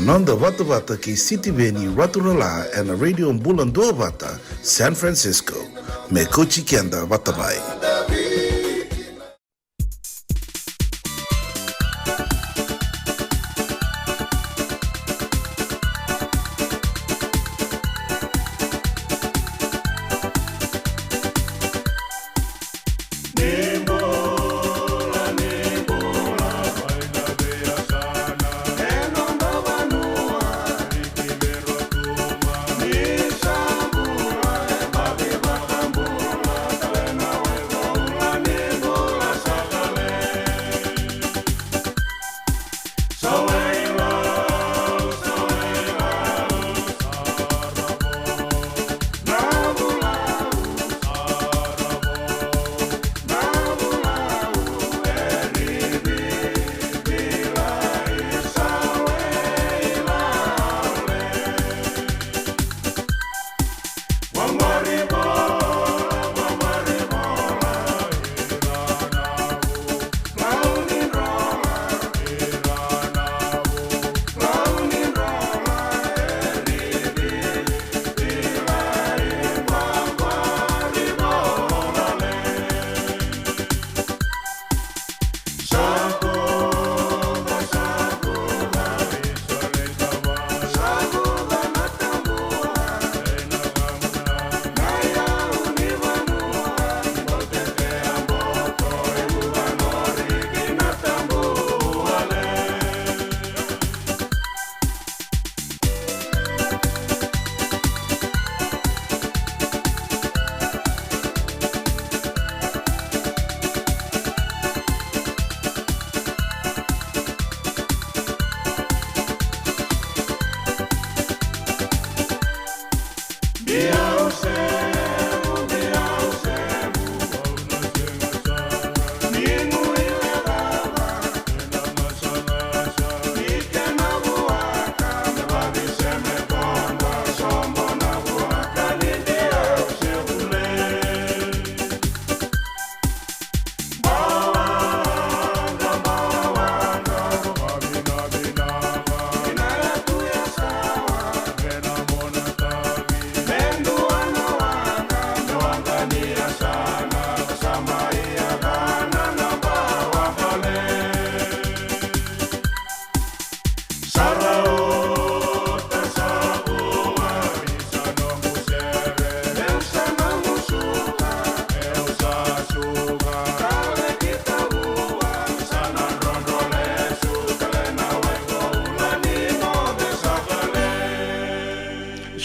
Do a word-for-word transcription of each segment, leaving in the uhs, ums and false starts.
Noda vatavata kei Sitiveni Raturala ena Radio Bula Duavata, San Francisco. Me kauti keda vata mai.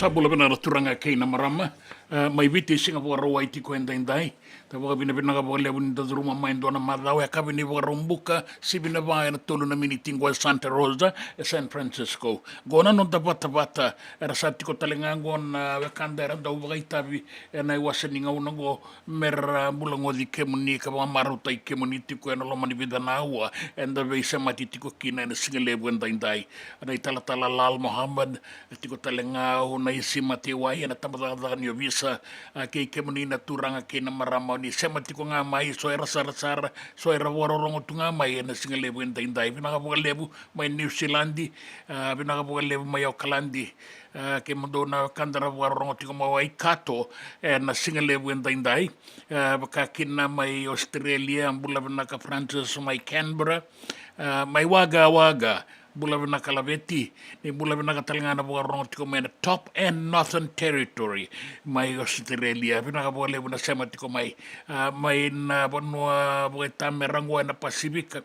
Sa bula vinaka na turaga kei na marama, e, mai Viti, siga Vakarauwai tiko edaidai. Da vakavinavinaka vakalevu ni da curuma mai e dua na macawa, e yakavi ni Vakaraubuka, sivi na va ena tolu na miniti qo e Santa Rosa, e San Francisco. Qo na noda vatavata, era sa tiko tale ga qo na wekada era dau vakaitavi ena iwase ni gauna qo, me ra bula goci kemuni ka vakamarautaki kemuni tiko ena loma ni vica na aua eda veisemati tiko kina ena sigalevu edaidai. Na italatala Lal Mohammed, e tiko tale ga o Naisi Matewai ena tabacakacaka ni ovisa. A, kei kemuni na turaga kei na marama o ni sema tiko ga mai, so era sarasara, so era vakarorogo tu ga mai ena sigalevu edaidai. Vinaka vakalevu mai Niusiladi, a, vinaka vakalevu mai Okaladi, a, kemudou na wekada ra vakarorogo tiko mai Waikato ena sigalevu edaidai. A, vaka kina mai Australia, bula vinaka Francis mai Canberra, a, mai Wagga Wagga, bula vinaka Laveti, ni bula vinaka tale ga na vakarorogo tiko mai na Top End Northern Territory mai Australia. Vinaka vakalevu na sema tiko mai, a, mai na vanua vakaitamera qo ena Pasifika,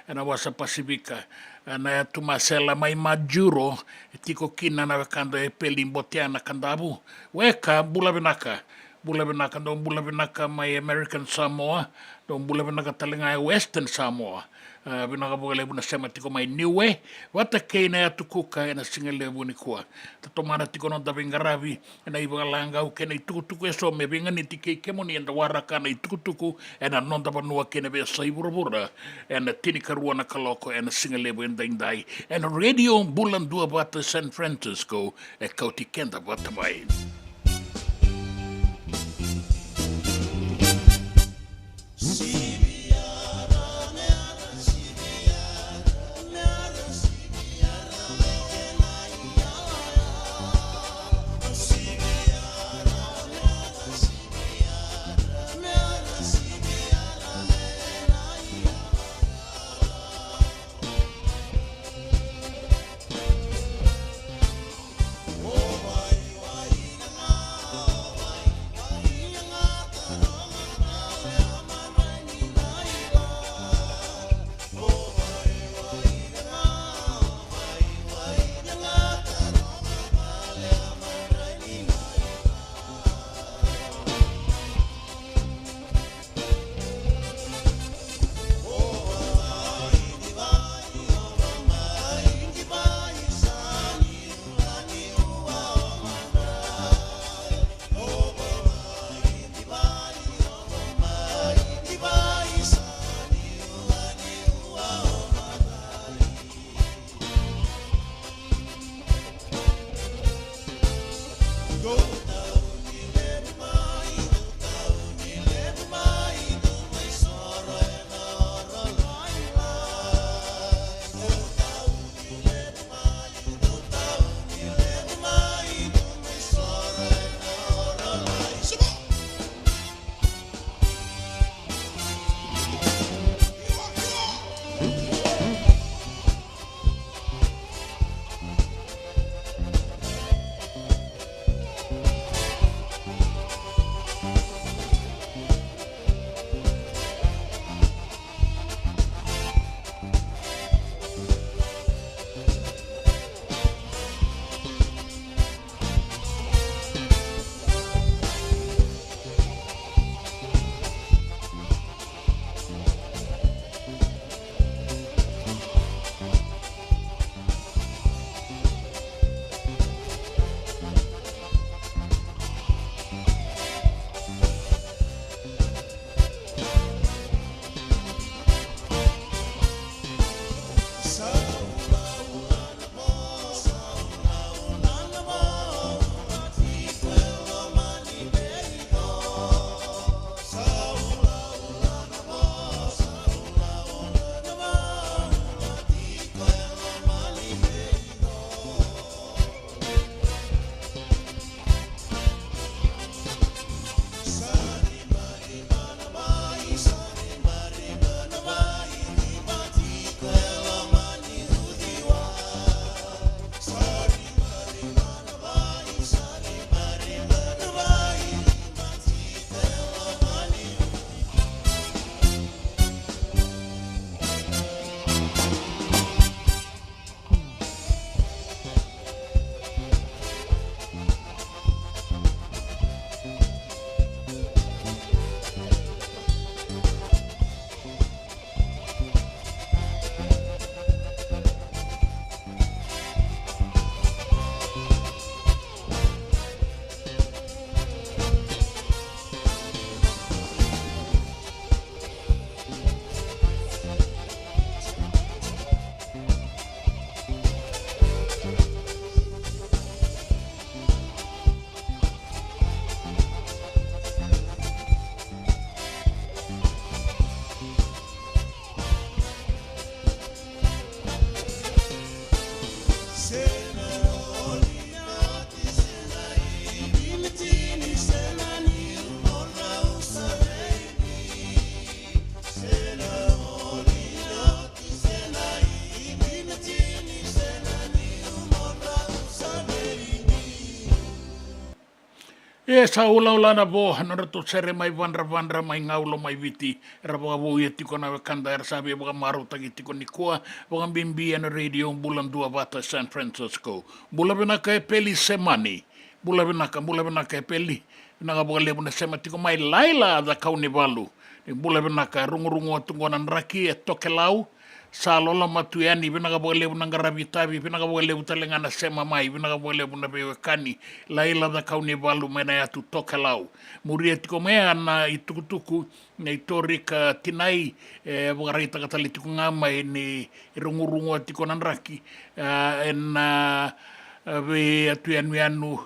ena wasa Pasifika, a, na yatu Masela mai Majuro, e tiko kina na wekada e Peli Botea na Kadavu. Weka, bula vinaka. Bula vinaka, dou bula vinaka mai American Samoa, dou bula vinaka tale ga e Western Samoa. A, vinaka vakalevu na sema tiko mai Niue, vata kei na yatu Kuka ena sigalevu nikua. Da tomana tiko noda veiqaravi ena ivakalagau kei na itukutuku eso me veiganiti kei kemuni eda waraka na itukutuku ena noda vanua kei na veiyasai vuravura. Ena tinikarua na kaloko ena sigalevu edaidai, ena Radio Bula Duavata San Francisco, e kauti keda vata mai. E sa ulaula na vo, na nodratou sere mai Vadravadra, mai Gaulo, mai Viti. Era vakavouya tiko na wekada, era sa veivakamarautaki tiko nikua, vakabibi ena Radio Bula Duavata San Francisco. Bula vinaka Epeli Semani. Bula vinaka, bula vinaka Epeli. Vinaka vakalevu na sema tiko mai. Laila Cakaunivalu. Ni bula vinaka, rugurugu tu qo na draki e Tokelau. Sa loloma tu yani, vinaka vakalevu na qaravi itavi, vinaka vakalevu tale ga na sema mai, vinaka vakalevu na veiwekani. Laila Cakaunivalu mai na yatu Tokelau. Muria tiko mai ya na itukutuku nei Torika Tinai, e vakaraitaka tale tiko ga mai ni rugurugu tiko na draki, a, ena, a, vei atu yanuyanu,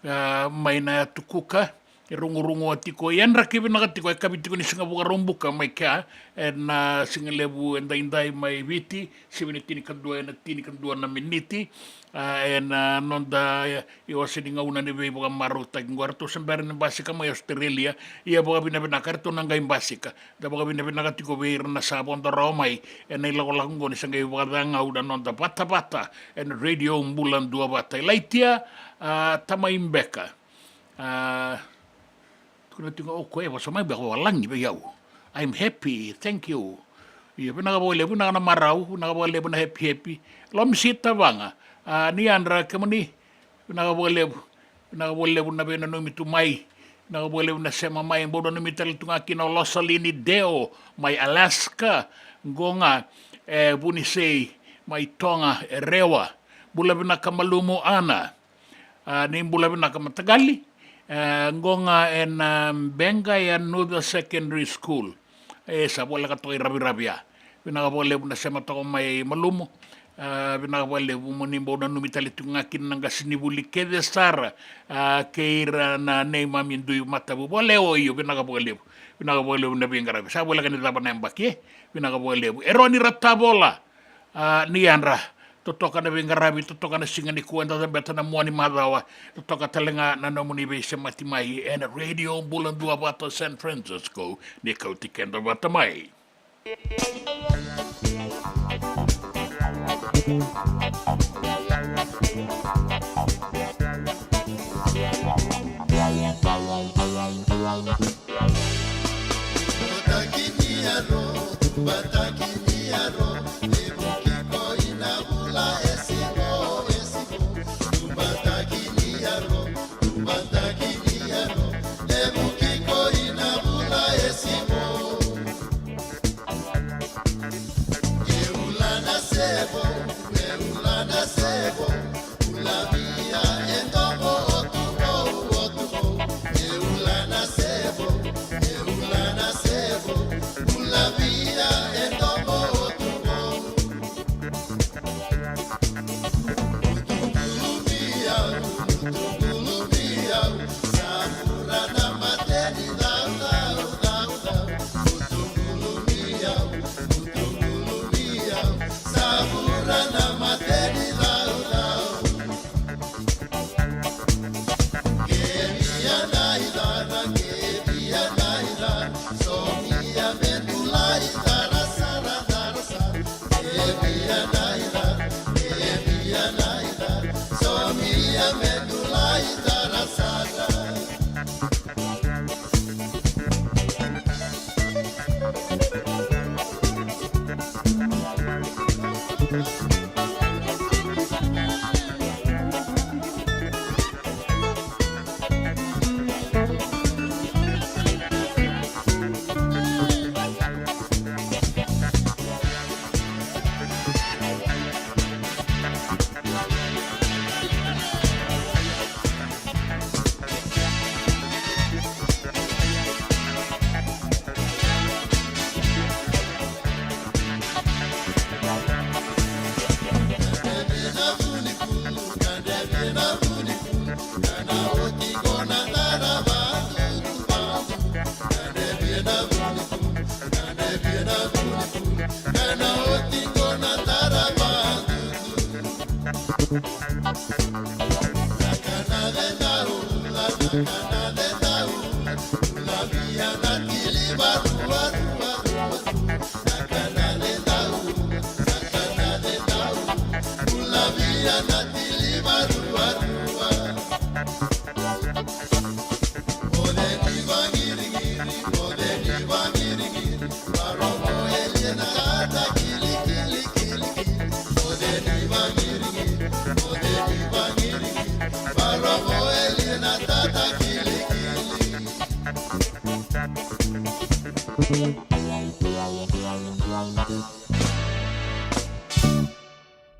a, mai na yatu Kuka. E rugurugu tiko, e draki vinaka tiko, e kavi tiko ni siga Vakaraubuka mai kea, ena, a, siga levu edaidai mai Viti, sivi ni tinikadua ena tinikadua na miniti. A, ena, a, noda, e, iwase ni gauna ni veivakamarautaki qo, eratou se bera ni basika mai Australia. Ia vakavinavinaka eratou na qai basika. Da vakavinavinaka tiko vei ira na sa vodo rawa mai ena ilakolako qo ni sa qai vakacagau na noda vatavata ena Radio Bula Duavata. Ilaitia, a, Tamai Beka. A, tukuna tiko o koya e vosa mai beka vavalagi vei au. I'm happy, thank you. Io, vinaka vakalevu, vinaka na marau, vinaka vakalevu na happy happy. Lomisi Tavaga, a, ni yadra kemuni, vinaka vakalevu. Vinaka vakalevu na veinanumi tu mai. Vinaka vakalevu na sema mai. Bau nanumi tale tu ga kina o Losalini Deo mai Alaska. Qo ga e Vunisei mai Toga e Rewa. Bula vinaka malumu Ana. A, ni bula vinaka mataqali. E, qo ga ena, a, Beqa Yanuca Secondary School. E sa voleka toka i Raviravi ya. Vinaka vakalevu na sema toka mai malumu. A, vinaka vakalevu mo ni bau nanumi tale tu ga kina na qasenivuli kece sara. A, kei ira na neimami dui matavu vale o io, vinaka vakalevu. Vinaka vakalevu na veiqaravi. Sa voleka ni cava na yabaki, e? Vinaka vakalevu. Eroni Ratavola. A, ni yadra, totoka na veiqaravi, totoka na siga nikua, eda cabeta na mua ni macawa, totoka tale ga na nomuni veisemati mai ena Radio Bula Duavata San Francisco, ni kauti keda vata mai.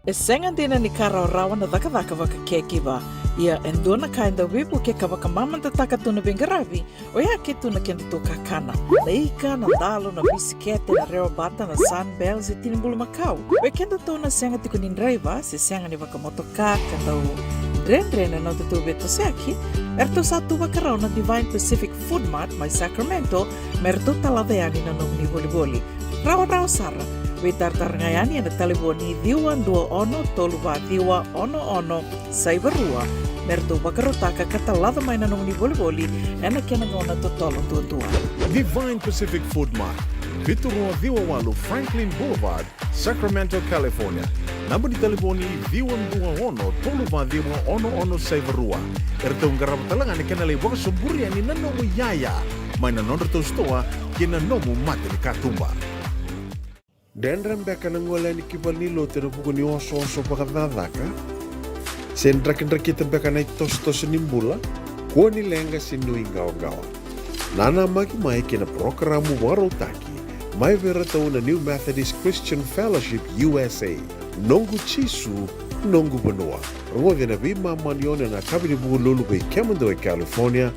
E sega dina ni ka rawarawa na cakacaka vaka caregiver. Ia e dua na ka e dau veivukei ka vakamamadataka tu na veiqaravi, oya ke tu na kedatou kakana. Na ika, na dalo, na bisikete, na rewa bata, na Sunbell, se tini bulumakau. Vei kedatou na sega tiko ni draiva, se sega ni vakamotoka, ka dau dredre na nodatou veitosoyaki, eratou sa tu vakarau na Divine Pacific Food Mart mai Sacramento, me ratou talaca yani na nomuni volivoli. Rawarawa sara, veitaratara ga yani ena talevoni ciwa dua ono tolu va ciwa ono ono saiva rua, me ratou vakarautaka ka talaca mai na nomuni volivoli ena kena gauna totolo duadua. Divine Pacific Food Mart, vitu rua ciwa walu Franklin Boulevard, Sacramento, California. Naba ni talevoni ciwa dua ono tolu va ciwa ono ono saiva rua. Eratou qarava tale ga na kena lai vakasoburi yani na nomu iyaya mai na nodratou sitoa ki na nomu mata ni katuba. Dredre beka na gole yani ki valenilotu ena vuku ni osooso vakacakacaka? Se drakidrakita beka na itosotoso ni bula? Kua ni leqa se nuiqawaqawa. Nanamaki mai ki na parokaramu vakarautaki mai vei iratou na New Methodist Christian Fellowship U S A. Noqu Jisu, noqu vanua. Rogoci ena veimama ni ono ena yakavi ni Vukelulu vei kemudou e California,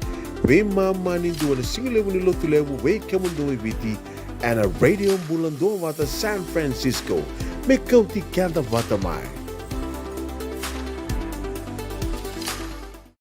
veimama ni dua na sigalevu ni Lotulevu vei kemudou e Viti, ena Radio Bula Duavata San Francisco. Me kauti keda vata mai.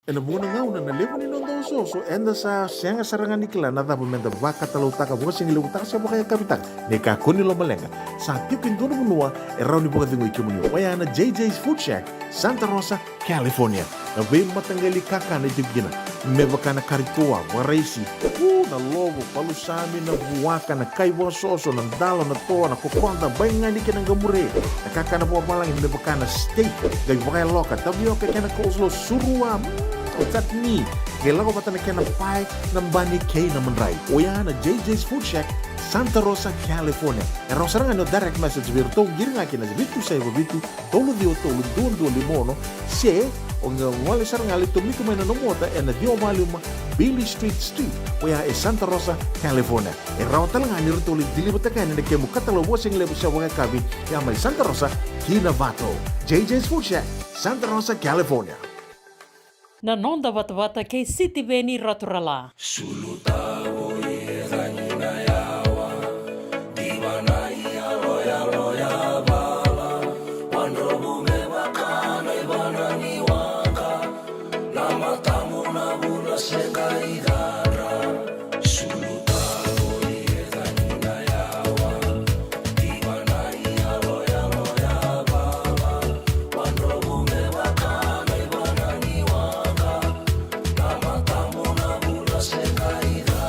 Ena vuqa na gauna na levu ni noda osooso, eda sa sega sara ga ni kila na cava meda vakatalautaka, vakasigalevutaka se vakayakavitaka. Ni kakua ni lomaleqa, sa tiko e dua na vanua e rawa ni vakacegui kemuni, oya na J J's Food Shack, Santa Rosa, California. Na veimataqali kakana e tiko kina, me vaka na kari toa, vakaraisi, u, na lovo, palusami, na vuaka, na kai vakasoso, na dalo, na toa, na kokoda, baigani kei na qamure. Na kakana vakavalagi me vaka na steak, qai vakayaloka, tavioka kei na coleslaw, surua, mm, o chutney, qai lako vata na kena pae, na bani kei na madrai. Oya na J J's Food Shack, Santa Rosa, California. E rawa sara ga ni o direct message vei iratou, qiri ga ki na vitu saiva vitu, tolu ciwa tolu, dua dua lima ono, se o qai gole sara ga, lai tomika mai na nomu ota ena ciwa va lima Beale Street Suite, oya e Santa Rosa, California. E rawa tale ga ni ratou lai deliver-taka yani na kemu katalau vakasigalevu se vakayakavi, ya mai Santa Rosa ki Novato. J J's Food Shack, Santa Rosa, California. Na noda vatavata kei Sitiveni Raturala. Sulu tavo e cagi na yawa, diva na iyaloyalo ya vala, wadromu me vaka na ivana ni waqa, na matamu na vula se qai cadra. Sulu tavo e cagi na yawa, diva na iyaloyalo ya vala, wadromu me vaka na ivana ni waqa, na matamu na vula se qai cadra.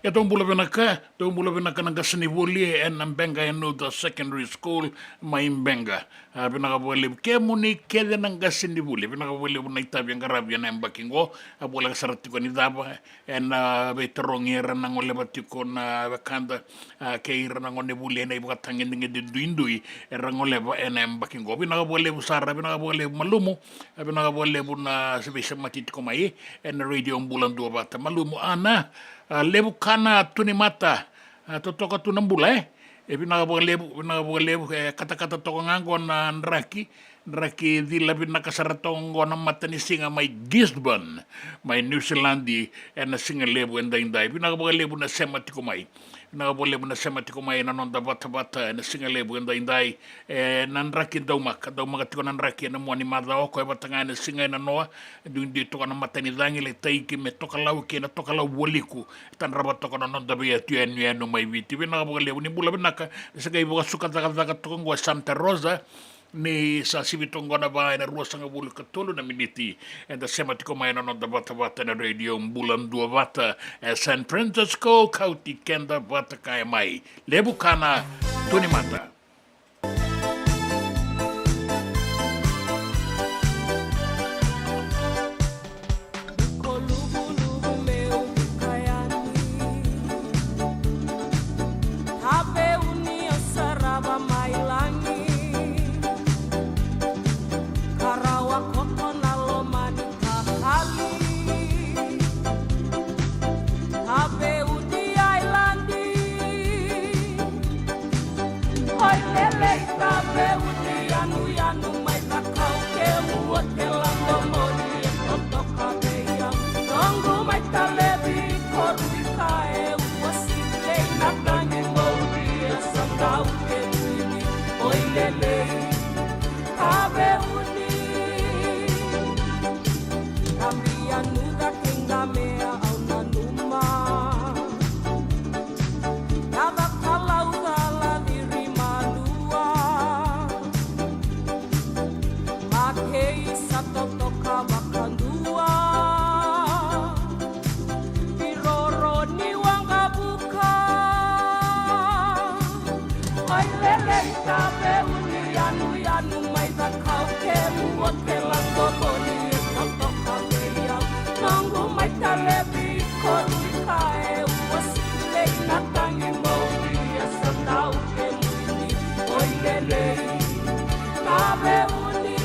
E dou bula vinaka, dou bula vinaka na qasenivuli ena Beqa Yanuca Secondary School mai Beqa. A, vinaka vakalevu kemuni kece na qasenivuli, vinaka vakalevu na itavi e qaravi ena yabaki qo. A voleka sara tiko ni cava ena veitarogi era na goleva tiko na wekada, a, kei ira na gonevuli ena ivakatagedegede duidui era goleva ena yabaki qo. Vinaka vakalevu sara, vinaka vakalevu malumu, a, vinaka vakalevu na se veisemati tiko mai ena Radio Bula Duavata. Malumu Ana, a, levu kana tu ni mata, a, totoka tu na bula, e. E vinaka vakalevu, vinaka vakalevu, e katakata toka ga qo na draki, draki cila vinaka sara toka qo na matanisiga mai Gisborne, mai New Zealand, ena siga levu edaidai. Vinaka vakalevu na sema tiko mai. Vinaka vakalevu na sema tiko mai ena noda vatavata ena siga levu edaidai. E, na draki daumaka, daumaka tiko na draki ena mua ni macawa, o koya vata ga ena siga ena noa, duidui toka na matanicagi, lai taiki me tokalau kei na tokalau vualiku. Tadrava toka na noda veiyatu yanuyanu mai Viti. Vinaka vakalevu, ni bula vinaka. Ni sa qai vakasuka cakacaka toka qo e Santa Rosa, ni sa sivi toka qo na va ena ruasagavulu ka tolu na miniti. Eda sema tiko mai ena noda vatavata na Radio Bula Duavata e San Francisco, kauti keda vata kaya mai. Levu kana, tu ni mata. Oi lelei, taveuni, yanuyanu mai, cakau kemu, o te lako moni e totoka vei au. Noqu mai talevi, koru i ka e uasi, lei na tagi mouri e sa dau kemuni. Oi lelei, taveuni. Ka via nuca kei Gamea au nanuma. Yaca Kalou cala ciri madua. Makei sa totoka vakadua. Iroro ni waqavuka. Oi lelei, taveuni, yanuyanu mai, cakau kemu, o te lako moni e totoka vei au. Noqu mai talevi, koru i ka e uasi, lei na tagi mouri e sa dau kemuni. Oi lelei, taveuni.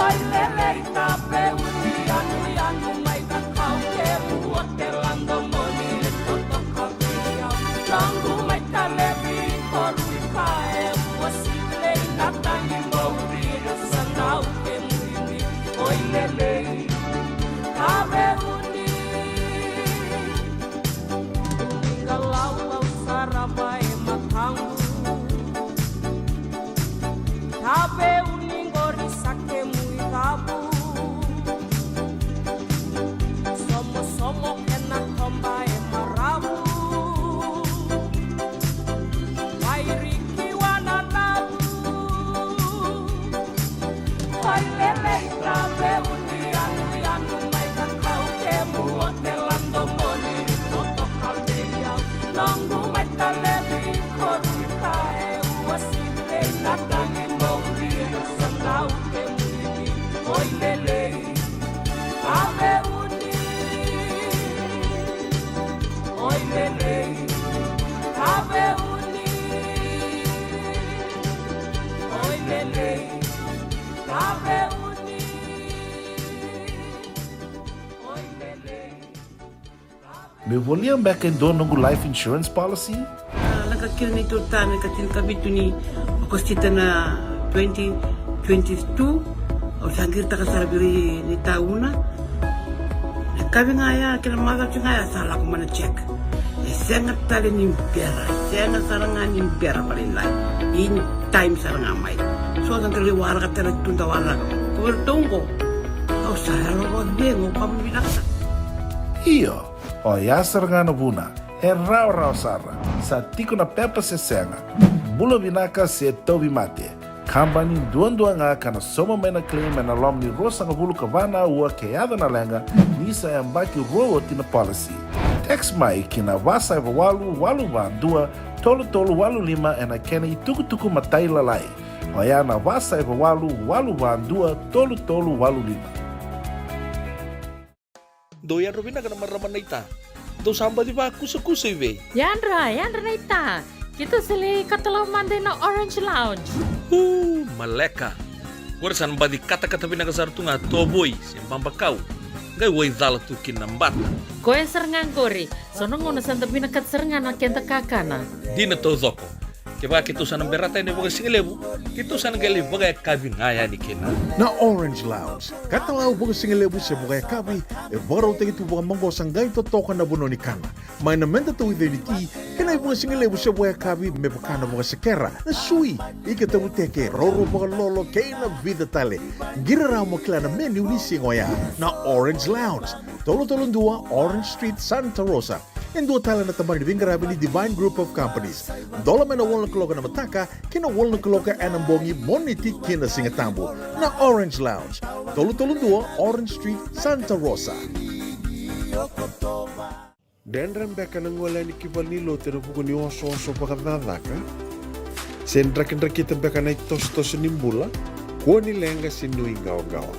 Oi lelei, taveuni, yanuyanu mai, cakau kemu, o te lako moni e totoka vei au. Noqu mai talevi, koru i ka e uasi, lei na tagi mouri e sa dau kemuni. Oi lelei, taveuni. Ni qalaubau sara mai e mataqu. Taveuni, qori sa kemu icavu. Somosomo kena toba e maravu. Wairiki wananavu. Oi lelei, taveuni, yanuyanu mai, cakau kemu, o te lako moni e totoka vei au. Noqu mai talevi, koru i ka e uasi, lei na tagi mouri e sa dau kemuni. Oi lelei, taveuni. Oi lelei, taveuni. Oi lelei, taveuni. Oi lelei, taveuni. Meu volia beka e dua noqu life insurance policy? A, lako kina neitou tane ka tinikavitu ni Okosita na twenty twenty-two. Au sa qiritaka sara vei ira ni tauna. Na kavi ga ya kei na macawa ga ya sa lako mai na check. E Sega tale ni bera, sega sara ga ni bera vakalailai. In time sara ga mai. So sa da lai waraka tale tu da waraka. Ko vei ratou oqo. Au sa yalo vakacegu, au kama vinaka sara. Io, oya sara ga na vuna. E rawarawa sara. Sa tiko na pepa se sega. Bula vinaka se tauvimate. Kabani duadua ga ka na sauma mai na claim ena loma ni ruasagavulu ka va na aua ke yaco na leqa ni sa yabaki rua oti na policy. Text mai ki na va saiva walu walu va dua tolu tolu walu lima ena kena itukutuku matailalai. Oya na va saiva walu walu va dua tolu tolu walu lima. Dou yadra vinaka na marama naita. Dou sa baci vakusakusa i vei? Yadra, yadra naita. Keitou sa lai katalau mada ina Orange Lounge. Uu, maleka. Qori sa na baci katakata vinaka sara tu ga tovoi se babakau. Qai waicala tu kina na bata. Koya sara ga qori. So na gauna sa da vinakata sara ga na keda kakana. Dina taucoko. Kevaka keitou sa na berata yani vakasigalevu, keitou sa na qai lai vakayakavi ga yani kina. Na Orange Lounge, katalau vakasigalevu se vakayakavi, e vakarautaki tu vakamaqosa qai totoka na vanua ni kana. Mai na meda tauica ni ti, kei na ivakasigalevu se vakayakavi me vaka na vakasekera, na sui, ika tavuteke, raurau vakalolo, kei na vica tale. Qiri rawa mo kila na menu ni siga oya. Na Orange Lounge, tolu tolu dua Orange Street, Santa Rosa. E dua tale na tabana ni veiqaravi ni Divine Group of Companies. Dola mai na walu na kaloko ena mataka ki na walu na kaloko ena bogi, Moniti ki na Sigatabu. Na Orange Lounge, tolu tolu dua Orange Street, Santa Rosa. Dredre beka na gole yani ki valenilotu ena vuku ni osooso vakacakacaka? Se drakidrakita beka na itosotoso ni bula? Kua ni leqa se nuiqawaqawa.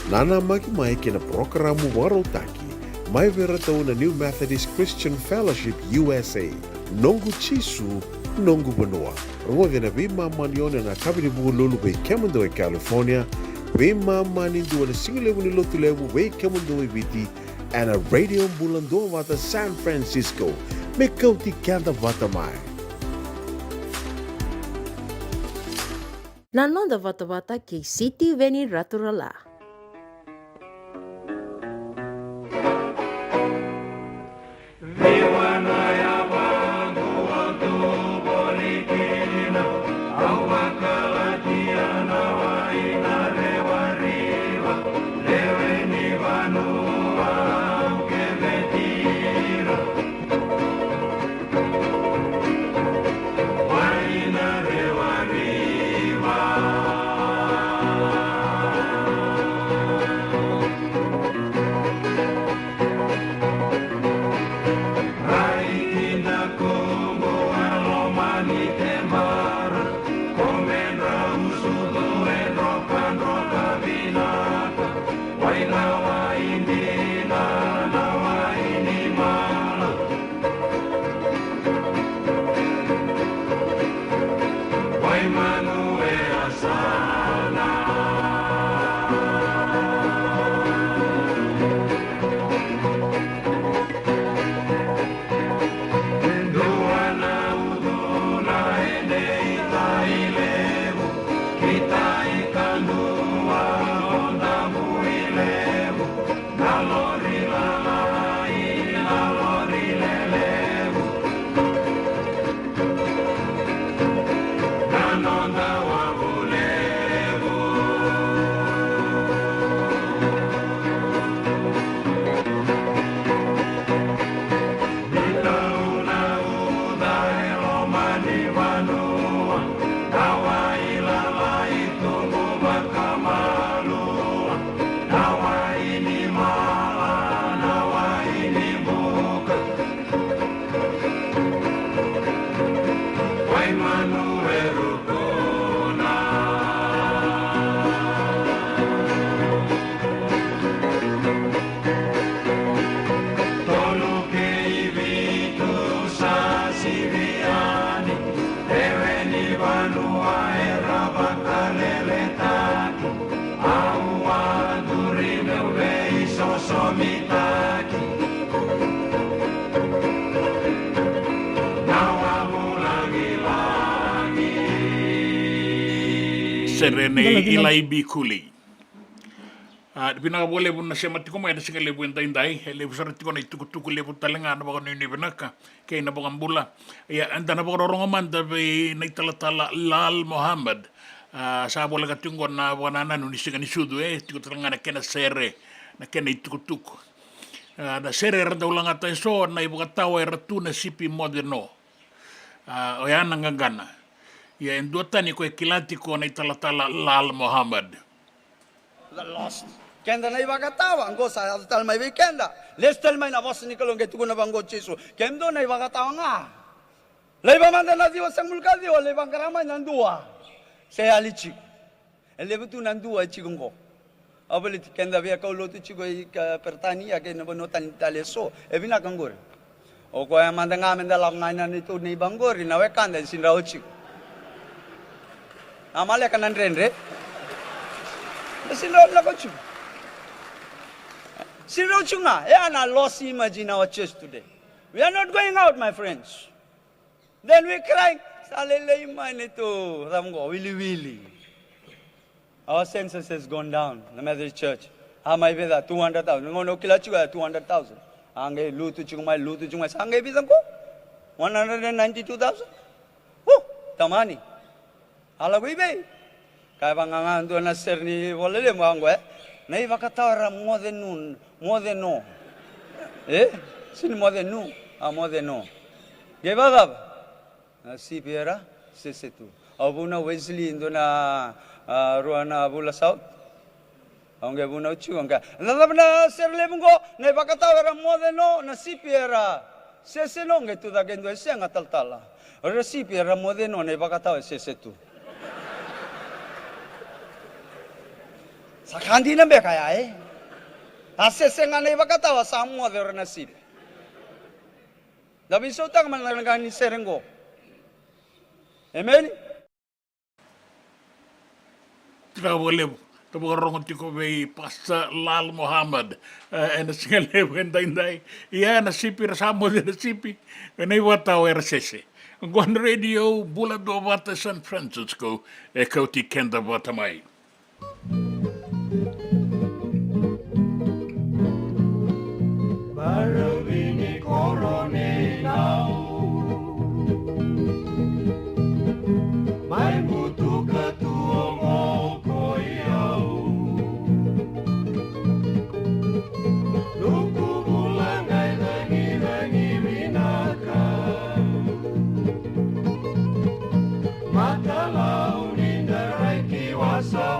Nanamaki mai ki na parokaramu vakarautaki mai vei iratou na New Methodist Christian Fellowship U S A. Noqu Jisu, noqu vanua. Rogoci ena veimama ni ono ena yakavi ni Vukelulu vei kemudou e California, veimama ni dua ena sigalevu ni Lotulevu vei kemudou e Viti, ena Radio Bula Duavata San Francisco. Me kauti keda vata mai. Na noda vatavata kei Sitiveni Raturala. Sere nei Ilai Bikuli. A, vinaka vakalevu na sema tiko mai ena siga levu edaidai. E levu sara tiko na itukutuku, levu tale ga na vakanuinui vinaka kei na vakabula. Ia, eda na vakarorogo mada vei na italatala Lal Mohammed. A, sa voleka tiko qo na vakanananu ni siga ni sucu, e tiko tale ga na kena sere, na kena itukutuku. A, na sere era dau lagata eso, na ivakatawa era tu na sipi moce no. A, oya na qaqana. Ia, e duatani ko e kila tiko na italatala Lal Mohammed. The lost. Keda na ivakatawa, qo sa yaco tale mai vei keda. Lesu tale mai na vosa ni Kalou, qai tukuna vaqo o Jisu. Kemudou na ivakatawa ga. Laiva mada na ciwa sagavulu ka ciwa, lai vaqara mai na dua. Se yali tiko. E levu tu na dua e tiko qo. Au baleti keda via kaulotu tiko i ka Peritania kei na vanua tani tale eso. E vinaka qori. O koya mada ga meda lako ga ina neitou neiba qori, na wekada e sidrau tiko. A maleka na dredre. E sidrau lako tiko. Sidrau tiko ga. E a na lost image in our church today. We are not going out, my friends. Then we cry. Sa lailai mai neitou, cava qo, wiliwili. Our census has gone down, the Methodist Church. A mai vei ca, two hundred thousand. Gauna au kila tiko ya, two hundred thousand. A qai lutu tiko mai, lutu tiko mai. Sa qai vica qo? One hundred and ninety-two thousand. Hu, tamani. A lako i vei? Ka e vaqaqa dua na sere ni vola lemu a qo, e? Na ivakatawa era moce nu, moce no. E? Sini moce nu, a moce no. Qai vakacava? Na sipi era sese tu. Au vunau Wesley, dua na, a, rua na vula sa oti. Au qai vunau tiko, au qai, na cava na sere levu qo, na ivakatawa era moce no, na sipi era sese no, qai tucake e dua, e sega talatala. O ira sipi era moce no, na ivakatawa e sese tu. Sa ka dina beka ya, e? A sese ga na ivakatawa, sa moce o ira na sipi. Da veisautaka mada na ka ni sere qo. Emeni? Vinaka vakalevu. Da vakarorogo tiko vei Pastor Lal Mohammed, e, ena siga levu edaidai. Ia na sipi era sa moce na sipi, ena ivakatawa era sese. Qo na Radio Bula Duavata San Francisco, e kauti keda vata mai. Baravi ni koro ni nau. Mai butuka tu o moko i au. Nuku bula qai ragiragi vinaka. Matalau ni darai ki wasa.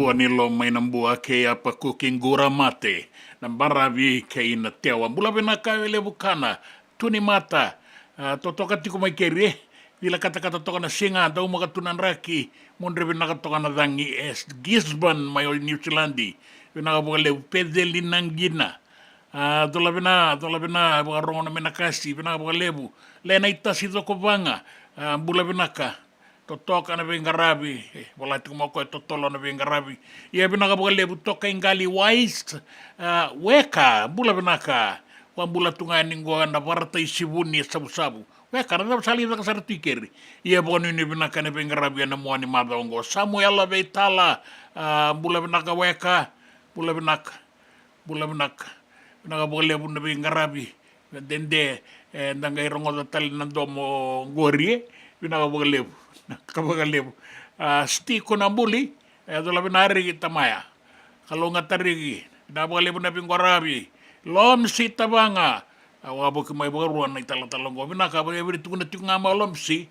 Vanilo mai na Bua kei Apakuki, Qura Mate, na Baravi kei na Tewa. Bula vinaka Velevu Kana, Tuni Mata, a, totoka tiko mai keri, e. Vila katakata toka na siga, dau maka tu na draki, mudre vinaka toka na cagi, e, Gisborne mai o Niusiladi. Vinaka vakalevu, Peceli Naqina. A, cola vina, cola vina, vakarogo na Menakasi, vinaka vakalevu. Lena i Tasi Cokovaga, a, bula vinaka. Totoka na veiqaravi, e, vola tiko mai o koya, totolo na veiqaravi. Ia vinaka vakalevu, Tokaiqali Wise, a, Weka, bula vinaka. Vakabula tu ga yani qo ena Varatai Sivuni e Savusavu. Weka, na cava sa lai caka sara tu i keri. Ia vakanuinui vinaka na veiqaravi ena mua ni macawa qo. Samuela Veitala, a, bula vinaka Weka, bula vinaka. Bula vinaka. Vinaka vakalevu na veiqaravi. Dede, e, da qai rogoca tale na domo qori, e. Vinaka vakalevu. Vinaka vakalevu. A, Sti Konabuli, e, cola vina Riki Tamaya. Kalougata Riki. Vinaka vakalevu na veiqaravi. Lomsi Tavaga. A, vakavoki mai vakarua na italatala qo. Vinaka, vakaeveri tukuna tiko ga mai o Lomsi.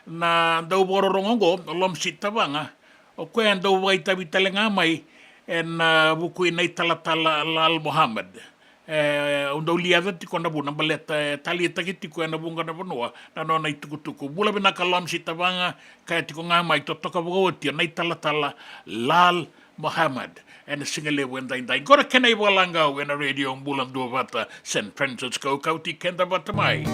Na dau vakarorogo qo, o Lomsi Tavaga. O koya e dau vakaitavi tale ga mai ena, a, vuku i na italatala Lal Mohammed. E, au dau liaca tiko na vuna baleta e taleitaki tiko ena vuqa na vanua na nona itukutuku. Bula vinaka Lomsi Tavaga, kaya tiko ga mai totoka vakaoti o na italatala Lal Mohammed. Ena siga levu edaidai. Qo na kena ivakalagau ena Radio Bula Duavata, San Francisco, kauti keda vata mai.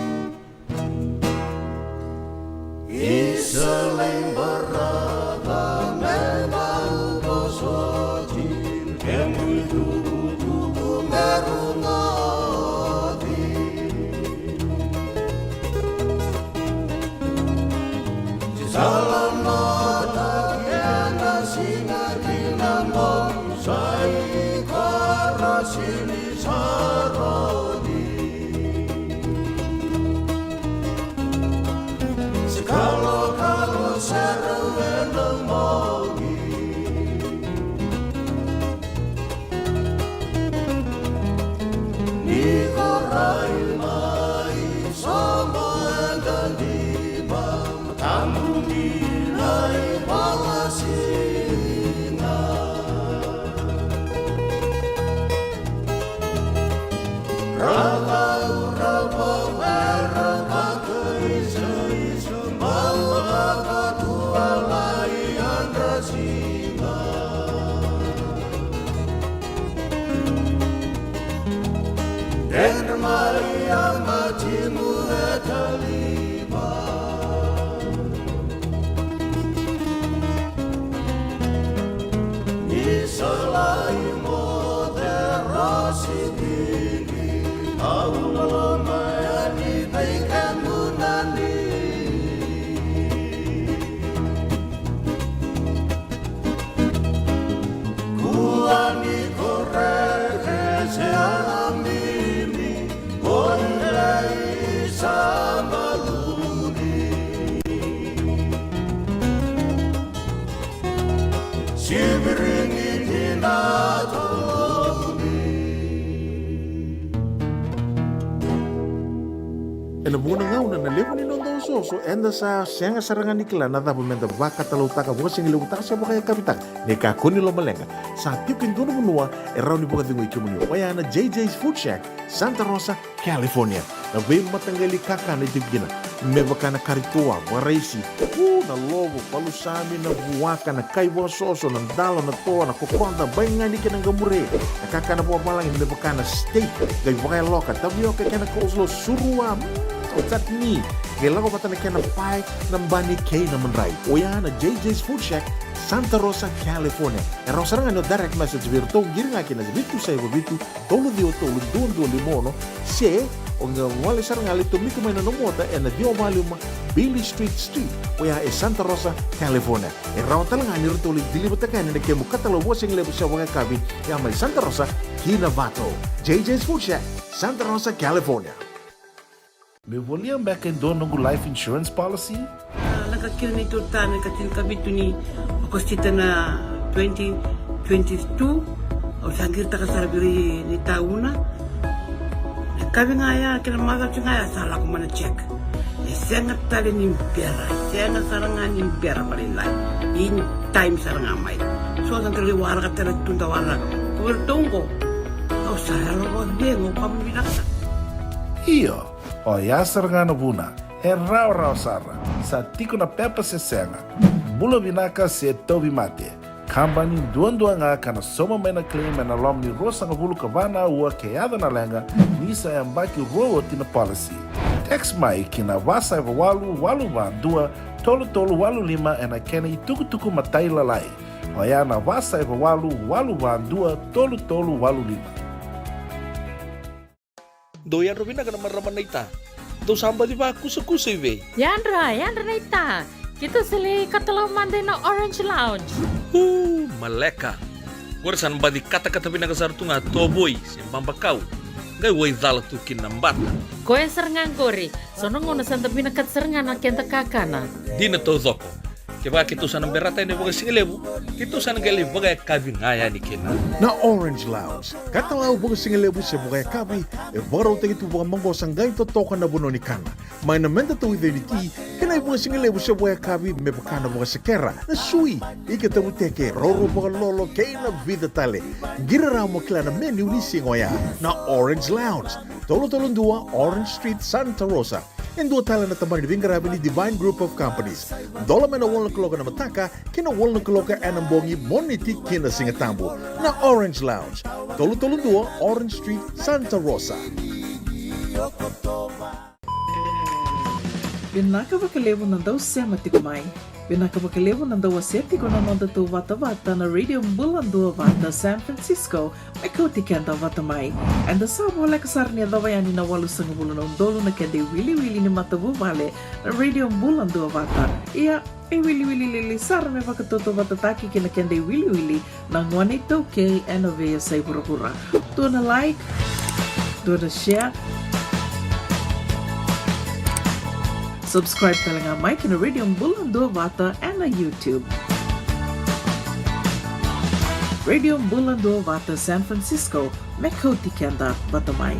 Isa lai barava me bau vosoti, kemu itukutuku me rogoci. Sa lomota kena siga ki na bogi, sa i koro sili sa rodi. Se kalokalo sara ena bogi. Ni ko rai mai sobo eda diva, tabu ni na ivalasina. Rau, rau, rau, rau, rau, Kua ni korere se alabini, ko ni lei sa baluni. Sivirini ni na toloni. Ena vuqa na gauna na levu ni noda osooso eda sa sega sara ga ni kila na cava meda vakatalautaka, vakasigalevutaka se vakayakavitaka. Ni kakua ni lomaleqa, sa tiko e dua na vanua e rawa ni vakacegui kemuni, oya na J J's Food Shack, Santa Rosa, California. Na veimataqali kakana e tiko kina, me vaka na kari toa, vakaraisi, u, na lovo, palusami, na vuaka, na kai vakasoso, na dalo, na toa, na kokoda, baigani kei na qamure. Na kakana vakavalagi me vaka na steak, qai vakayaloka, tavioka kei na coleslaw, surua, mm, o chutney, qai lako vata na kena pae, na bani kei na madrai. Oya na J J's Food Shack, Santa Rosa, California. E rawa sara ga ni o direct message vei iratou, qiri ga ki na vitu saiva vitu, tolu ciwa tolu, dua dua lima ono, se o qai gole sara ga, lai tomika mai na nomu ota ena ciwa va lima Beale Street Suite, oya e Santa Rosa, California. E rawa tale ga ni ratou lai deliver-taka yani na kemu katalau vakasigalevu se vakayakavi, ya mai Santa Rosa ki Novato. J J's Food Shack, Santa Rosa, California. Meu volia beka e dua noqu life insurance policy? A, lako kina neitou retirement ena ika tinikavitu ni Okosita na twenty twenty-two. Au sa qiritaka sara vei ira ni tauna. Na yakavi ga ya kei na macawa ga ya sa lako mai na check. E sega tale ni bera, e sega sara ga ni bera vakalailai. In time sara ga mai. So na qai waraka tale tu da waraka. Ko iratou qo. Au sa yalo vakacegu, ka vinaka. Io, oya sara ga na vuna. E rawarawa sara. Sa tiko na pepa se sega. Bula vinaka se tauvimate. Kabani duadua ga ka na sauma mai na claim ena loma ni ruasagavulu ka va na aua ke yaco na leqa, ni sa yabaki rua oti na policy. Text mai ki na va saiva walu walu va dua tolu tolu walu lima ena kena itukutuku matailalai. Oya na va saiva walu walu va dua tolu tolu walu lima. Dou yadra vinaka na marama naita. Dou sa baci vakusakusa i vei? Yadra, yadra naita. Keitou sa lai katalau mada ina Orange Lounge. Uu, maleka. Qori sa na baci katakata vinaka sara tu ga tovoi se babakau. Qai waicala tu kina na bata. Koya sara ga qori. So na gauna sa da vinakata sara ga na keda kakana. Dina taucoko. Kevaka keitou sa na berata yani vakasigalevu, keitou sa na qai lai vakayakavi ga yani kina. Na Orange Lounge, katalau vakasigalevu se vakayakavi, e vakarautaki tu vakamaqosa qai totoka na vanua ni kana. Mai na meda tauica ni ti, kei na ivakasigalevu se vakayakavi me vaka na vakasekera, na sui, ika tavuteke, roro vakalolo, kei na vica tale. Qiri rawa mo kila na menu ni siga oya. Na Orange Lounge, tolu tolu dua Orange Street, Santa Rosa. E dua tale na tabana ni veiqaravi ni Divine Group of Companies. Dola mai na walu na kaloko ena mataka ki na walu na kaloko ena bogi, Moniti ki na Sigatabu. Na Orange Lounge, tolu tolu dua Orange Street, Santa Rosa. Vinaka vakalevu na dau sema tiko mai. Vinaka vakalevu na dau wasea tiko na noda tou vatavata na Radio Bula Dua Vata San Francisco, me kauti keda vata mai. Eda sa voleka sara ni yacova yani na walusagavulu na udolu na keda iwiliwili ni matavuvale na Radio Bula Dua Vata. Ia, e wiliwili lili sara me vakatautauvatataki kei na keda iwiliwili na gone iTaukei ena veiyasai vuravura. Dua na like, dua na share. Subscribe tale ga mai ki na Radio Bula Dua Vata ena YouTube. Radio Bula Dua Vata San Francisco, me kauti keda vata mai.